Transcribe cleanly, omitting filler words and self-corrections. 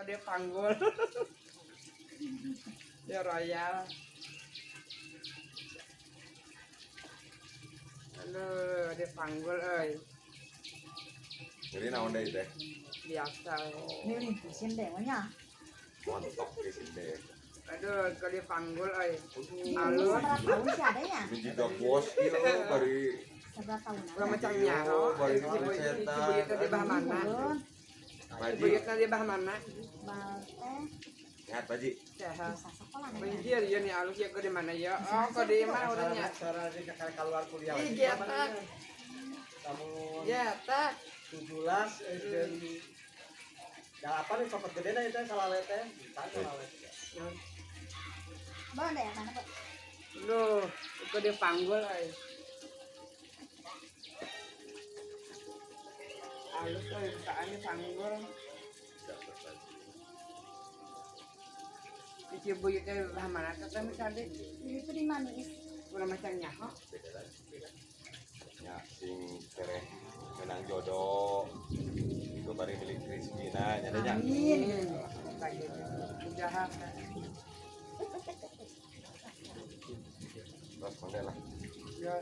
Dia panggul. Dia royal. Aduh, dia panggul euy. Jadi naon deui teh? Biasa. Ini sinde nya. Montok di sinde. Aduh, kalau dia panggul euy. Alus. Seberapa tahun sih adanya? Ini juga bos ieu bari seberapa tahun? Urang macam nyaho. Bari dicetan. Ibu di bah mana? Ibu di bah mana? Sehat, Pak Ji. Sehat. Banjir ya nih alus ya ke di mana ya? Oh, ke di mana urangnya? Cara di keluar kuliah. Ih, getak. Kamu getak. 17 jeung 8 copot gede na itu salawe teh. Salawe. Bang, ada yang mana, Pak? Duh, ke di panggul euy. Alus euy, bukaannya panggul. Ieu buyut teh bah mana teh misalnya? Itu di manis. Ulah macam nyaho. Beda lagi. Ya, sing tereh menang jodoh. Itu bari milik Kristina nya nya. Amin. Jahat. Terus konde lah. Ya.